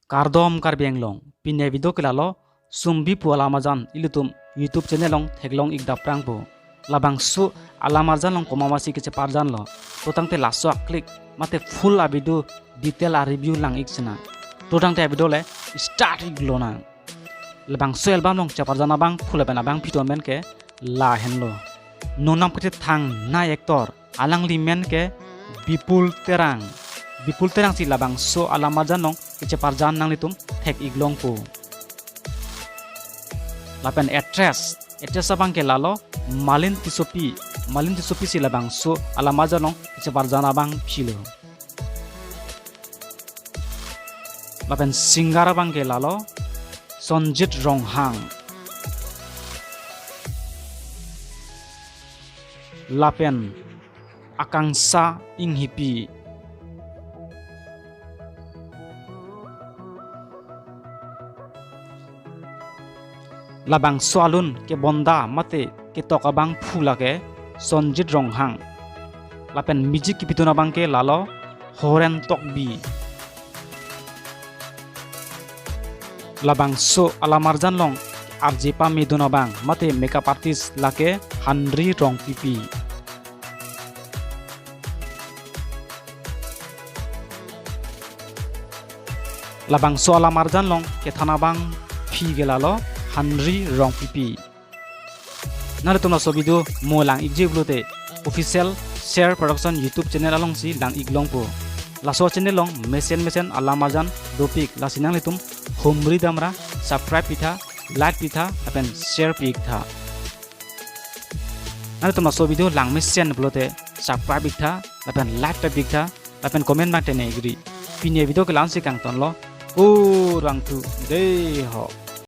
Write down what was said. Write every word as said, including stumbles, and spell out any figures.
Kardom Karbi Anglong, pini avideo ke lalo, Sumbi pu alam arjan ilitum YouTube channel along theklong ik dapprang pu. Labangso alam arjan along komatsi kacheparjanlo. To tangte laso a-click mate full avideo detail a-review lang ik sinang. To tangte avideo le start ik lonang. Labangso album along cheparjan abangphu lapen abangphi atum amen ke lahenlo. Non nangpakethangnei actor, alangli amen ke Bipul Terang. Bipul Terang si labangso alam arjan along kacheparjan nanglitum thek ik longpo. Lapen actress, actress abang ke lalo Malin Tissopi. Malin Tissopi si labangso alam arjan along kacheparjan abangphilo. Lapen singer abang ke lalo Sonjit Ronghang. Lapen Akangsha Enghipi. Labangso alun kebonda mate ketok abangphu lake Sonjit Ronghang. Lapen music kepidun abang ke lalo Horen Tokbi. Labangso alam arjan along arje pamedun abang mate makeup artist lake Henry Rongpipi. Labangso alam arjan along kethan abangphi ke lalo Henry Rongpipi. Nanglitum laso video mo lang ikji pulote official Share Production YouTube channel alongsi lang ik longpo. Laso channel along mesen mesen alam arjan dopik, lasi nanglitum humri damra subscribe pitha, like pitha lapen share pi iktha. Nanglitum laso video lang mesen pulote subscribe iktha lapen like ta pi iktha lapen comment abang tengne ikri. Pini avideo ke la-ansi kangtonlo. Kurvangthu dei ho.